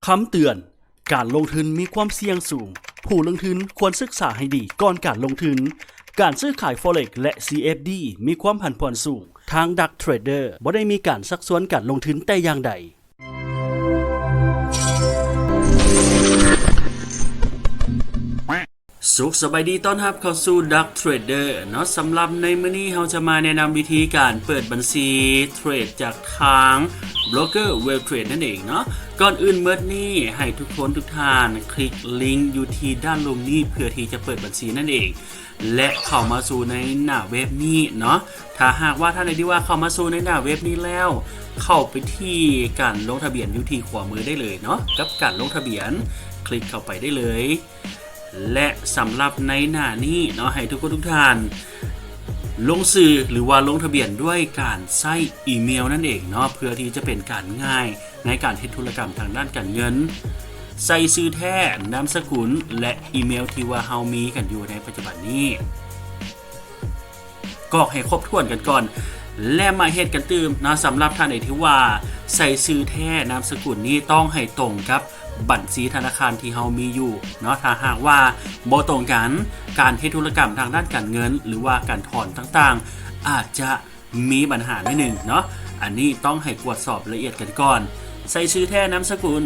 ຄຳເຕືອນ, ການລົງທຶນມີຄວາມສ່ຽງສູງ. ຜູ້ລົງທຶນຄວນສຶກສາໃຫ້ດີກ່ອນການລົງທຶນ. ການຊື້ຂາຍ Forex ແລະ CFD ມີຄວາມຜັນຜວນສູງ. ທາງ Dark Trader ບໍ່ໄດ້ມີການຊັກຊວນການລົງທຶນແຕ່ຢ່າງໃດ. ສຸກສະບາຍດີ ຕ້ອນຮັບເຂົ້າສູ່ Dark Trader ເນາະ. ສຳລັບໃນມື້ນີ້ເຮົາຈະມາແນະນຳວິທີການເປີດບັນຊີເທຣດຈາກທາງໂບຣກເກີ Well Trade ນັ້ນເອງເນາະ. ກ່ອນອື່ນໝົດນີ້ ໃຫ້ທຸກຄົນທຸກທ່ານຄລິກລິງຢູ່ທີ່ດ້ານລຸ່ມນີ້ ເພື່ອທີ່ຈະເປີດບັນຊີນັ້ນເອງ ແລະ ເຂົ້າມາສູ່ໃນໜ້າເວັບນີ້ເນາະ. ຖ້າຫາກວ່າທ່ານໃດທີ່ວ່າເຂົ້າມາສູ່ໃນໜ້າເວັບນີ້ແລ້ວ ເຂົ້າໄປທີ່ການລົງທະບຽນຢູ່ທີ່ຂວາມືໄດ້ເລີຍເນາະ ກັບການລົງທະບຽນ ຄລິກເຂົ້າໄປໄດ້ເລີຍ. ແລະ ສຳລັບໃນໜ້ານີ້ເນາະ ໃຫ້ທຸກຄົນທຸກທ່ານລົງຊື່ ຫຼືວ່າລົງທະບຽນດ້ວຍການໃຊ້ອີເມວນັ້ນເອງເນາະ ເພື່ອທີ່ຈະເປັນການງ່າຍໃນການເຮັດທຸລະກຳທາງດ້ານການເງິນ. ໃສ່ຊື່ແທ້, ນາມສະກຸນ ແລະ ອີເມວທີ່ວ່າເຮົາມີກັນຢູ່ໃນປັດຈຸບັນນີ້. ກອກໃຫ້ຄົບຖ້ວນກັນກ່ອນ ແລະ ມາເຮັດກັນຕື່ມເນາະ. ສຳລັບທ່ານໃດທີ່ວ່າໃສ່ຊື່ແທ້ນາມສະກຸນນີ້ ຕ້ອງໃຫ້ຕົງກັບບັນຊີທະນາຄານທີ່ເຮົາມີຢູ່ເນາະ. ຖ້າຫາກວ່າບໍ່ຕົງກັນ, ການເຮັດທຸລະກຳທາງດ້ານການເງິນ ຫຼືວ່າການຖອນຕ່າງໆ ອາດຈະມີບັນຫາໜ້ອຍໜຶ່ງເນາະ. ອັນນີ້ຕ້ອງໃຫ້ກວດສອບລະອຽດກັນກ່ອນ. ໃສ່ຊື່ແທ້ນາມສະກຸນ.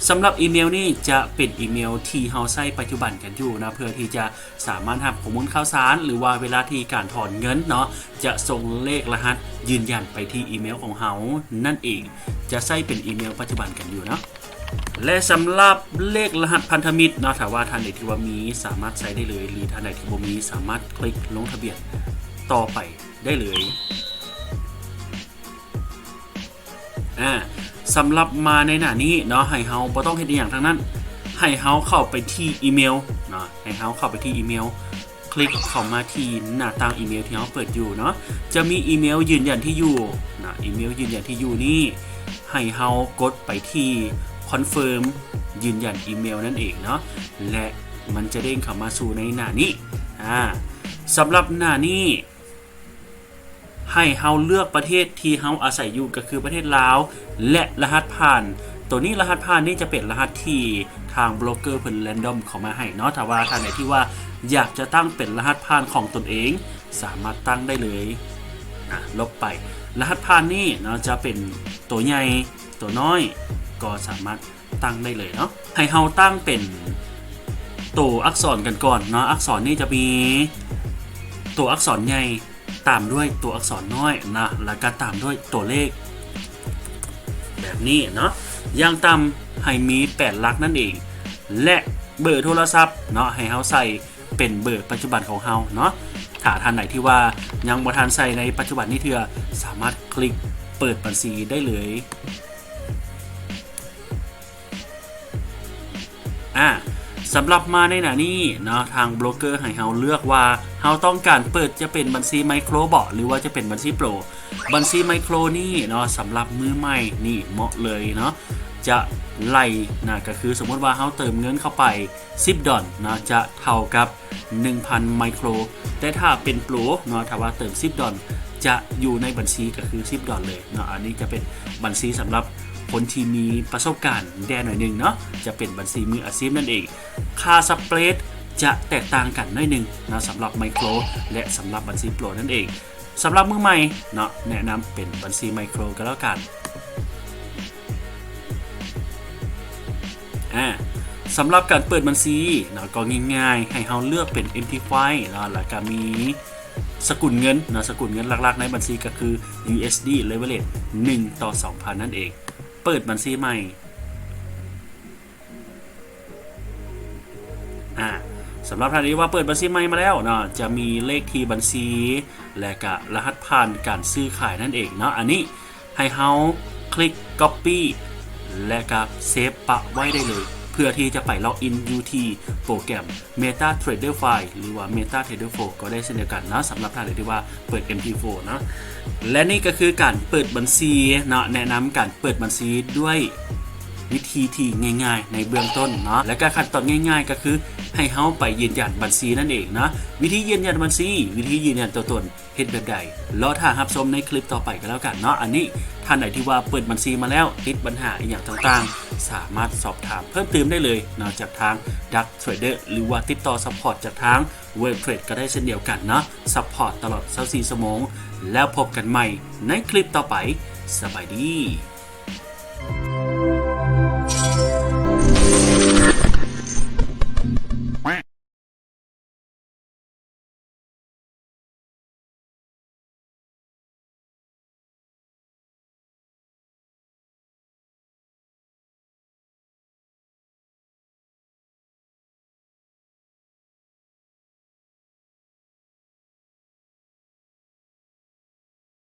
ສຳລັບອີເມວນີ້ຈະເປັນອີເມວທີ່ເຮົາໃຊ້ປັດຈຸບັນກັນຢູ່ເນາະ ເພື່ອທີ່ຈະ ສາມາດຮັບຂໍ້ມູນຂ່າວສານ ຫຼືວ່າເວລາທີ່ການຖອນເງິນເນາະ ຈະສົ່ງເລກລະຫັດຢືນຢັນໄປທີ່ອີເມວຂອງເຮົານັ້ນເອງ. ຈະໃຊ້ເປັນອີເມວປັດຈຸບັນກັນຢູ່ເນາະ. ແລະ ສຳລັບເລກລະຫັດພັນທະມິດເນາະ ຖ້າວ່າທ່ານໃດທີ່ວ່າມີ ສາມາດໃຊ້ໄດ້ເລີຍ ຫຼື ທ່ານໃດທີ່ບໍ່ມີ ສາມາດຄລິກລົງທະບຽນຕໍ່ໄປໄດ້ເລີຍ. ອາ ສຳລັບມາໃນໜ້ານີ້ເນາະ ໃຫ້ເຮົາບໍ່ຕ້ອງເຮັດອີ່ຫຍັງທັງນັ້ນ ໃຫ້ເຮົາເຂົ້າໄປທີ່ອີເມວເນາະ ໃຫ້ເຮົາເຂົ້າໄປທີ່ອີເມວ ຄລິກເຂົ້າມາທີ່ໜ້າຕ່າງອີເມວທີ່ເຮົາເປີດຢູ່ເນາະ. ຈະມີອີເມວຢືນຢັນທີ່ຢູ່ເນາະ ອີເມວຢືນຢັນທີ່ຢູ່ນີ້ ໃຫ້ເຮົາກົດໄປທີ່ຄອນເຟີມຢືນຢັນອີເມວນັ້ນເອງເນາະ ແລະ ມັນຈະເດ້ງເຂົ້າມາສູ່ໃນໜ້ານີ້. ອາ ສຳລັບໜ້ານີ້ ໃຫ້ເຮົາເລືອກປະເທດທີ່ເຮົາອາໄສຢູ່ ກໍຄືປະເທດລາວ ແລະ ລະຫັດຜ່ານ. ໂຕນີ້ ລະຫັດຜ່ານນີ້ຈະເປັນລະຫັດທີ່ທາງໂບຣກເກີເພິ່ນແຣນດອມເຂົ້າມາໃຫ້ເນາະ. ຖ້າວ່າທ່ານໃດທີ່ວ່າຢາກຈະຕັ້ງເປັນລະຫັດຜ່ານຂອງຕົນເອງ ສາມາດຕັ້ງໄດ້ເລີຍ. ອາ ລົບໄປ. ລະຫັດຜ່ານນີ້ເນາະ ຈະເປັນໂຕໃຫຍ່ ໂຕນ້ອຍ ກໍສາມາດ ຕັ້ງໄດ້ເລີຍເນາະ. ໃຫ້ເຮົາຕັ້ງເປັນໂຕອັກສອນກັນກ່ອນເນາະ. ອັກສອນນີ້ຈະມີໂຕອັກສອນໃຫຍ່ ຕາມດ້ວຍໂຕອັກສອນນ້ອຍນະ ແລ້ວກະຕາມດ້ວຍຕົວເລກ ແບບນີ້ເນາະ. ຢ່າງຕ່ຳໃຫ້ມີແປດຫຼັກນັ້ນເອງ ແລະ ເບີໂທລະສັບເນາະ ໃຫ້ເຮົາໃສ່ເປັນເບີປັດຈຸບັນຂອງເຮົາເນາະ. ຖ້າທ່ານໃດທີ່ວ່າຍັງບໍ່ທັນໃສ່ໃນປັດຈຸບັນນີ້ເທື່ອ ສາມາດຄລິກເປີດບັນຊີໄດ້ເລີຍ. ອາ ສຳລັບມາໃນໜ້ານີ້ເນາະ ທາງໂບຣກເກີໃຫ້ເຮົາເລືອກວ່າເຮົາຕ້ອງການເປີດຈະເປັນບັນຊີໄມໂຄຣບໍ ຫຼືວ່າຈະເປັນບັນຊີໂປຣ. ບັນຊີໄມໂຄຣນີ້ເນາະ ສຳລັບມືໃໝ່ນີ້ເໝາະເລີຍເນາະ ຈະໄລ່ນະ ກໍຄືສົມມຸດວ່າເຮົາເຕີມເງິນເຂົ້າໄປສິບດອນເນາະ ຈະເທົ່າກັບ ໜຶ່ງພັນໄມໂຄຣ. ແຕ່ຖ້າເປັນໂປຣເນາະ ຖ້າວ່າເຕີມສິບດອນ ຈະຢູ່ໃນບັນຊີກໍຄືສິບດອນເລີຍເນາະ. ອັນນີ້ຈະເປັນບັນຊີສຳລັບຄົນທີ່ມີປະສົບການແດ່ໜ້ອຍໜຶ່ງເນາະ ຈະເປັນບັນຊີມືອາຊີບນັ້ນເອງ. ຄ່າສະເປຣດຈະແຕກຕ່າງກັນໜ້ອຍໜຶ່ງເນາະ ສຳລັບໄມໂຄຣ ແລະ ສຳລັບບັນຊີໂປຣນັ້ນເອງ. ສຳລັບມືໃໝ່ເນາະ ແນະນຳເປັນບັນຊີໄມໂຄຣກໍແລ້ວກັນ. ອາ ສຳລັບການເປີດບັນຊີເນາະ ກໍງ່າຍໆ ໃຫ້ເຮົາເລືອກເປັນ ເອັມທີໄຟ ເນາະ ແລ້ວກະມີສະກຸນເງິນເນາະ. ສະກຸນເງິນຫຼັກໆໃນບັນຊີກໍຄື USD Leverage ໜຶ່ງຕໍ່ສອງພັນນັ້ນເອງ. ເປີດບັນຊີໃໝ່. ອາ ສຳລັບທ່ານທີ່ວ່າເປີດບັນຊີໃໝ່ມາແລ້ວເນາະ ຈະມີເລກທີບັນຊີ ແລະກະລະຫັດຜ່ານການຊື້ຂາຍນັ້ນເອງເນາະ. ອັນນີ້ໃຫ້ເຮົາຄລິກ Copy ແລະກະ Save ປະໄວ້ໄດ້ເລີຍ ເພື່ອທີ່ຈະໄປ Login ຢູ່ທີ່ໂປຣແກຣມ MetaTrader five ຫຼືວ່າ MetaTrader four ກໍໄດ້ເຊັ່ນດຽວກັນເນາະ ສຳລັບທ່ານໃດທີ່ວ່າເປີດ ເອັມທີໂຟ ເນາະ. ແລະນີ້ກໍຄືການເປີດບັນຊີເນາະ ແນະນຳການເປີດບັນຊີດ້ວຍ ວິທີທີ່ງ່າຍໆໃນເບື້ອງຕົ້ນເນາະ ແລະກະຂັ້ນຕອນງ່າຍໆກໍຄືໃຫ້ເຮົາໄປຢືນຢັນບັນຊີນັ້ນເອງເນາະ. ວິທີຢືນຢັນບັນຊີ, ວິທີຢືນຢັນຕົວຕົນເຮັດແບບໃດ? ລໍຖ້າຮັບຊົມໃນຄລິບຕໍ່ໄປກໍແລ້ວກັນເນາະ. ອັນນີ້ທ່ານໃດທີ່ວ່າເປີດບັນຊີມາແລ້ວ ຕິດບັນຫາອີ່ຫຍັງຕ່າງ ສາມາດສອບຖາມເພີ່ມຕື່ມໄດ້ເລີຍເນາະ ຈາກທາງ Dark Trader ຫຼືວ່າຕິດຕໍ່ support ຈາກທາງ World Trade ກໍໄດ້ເຊັ່ນດຽວກັນເນາະ support ຕະຫຼອດຊາວສີ່ຊົ່ວໂມງ. ແລ້ວພົບກັນໃໝ່ໃນຄລິບຕໍ່ໄປ. ສະບາຍດີ.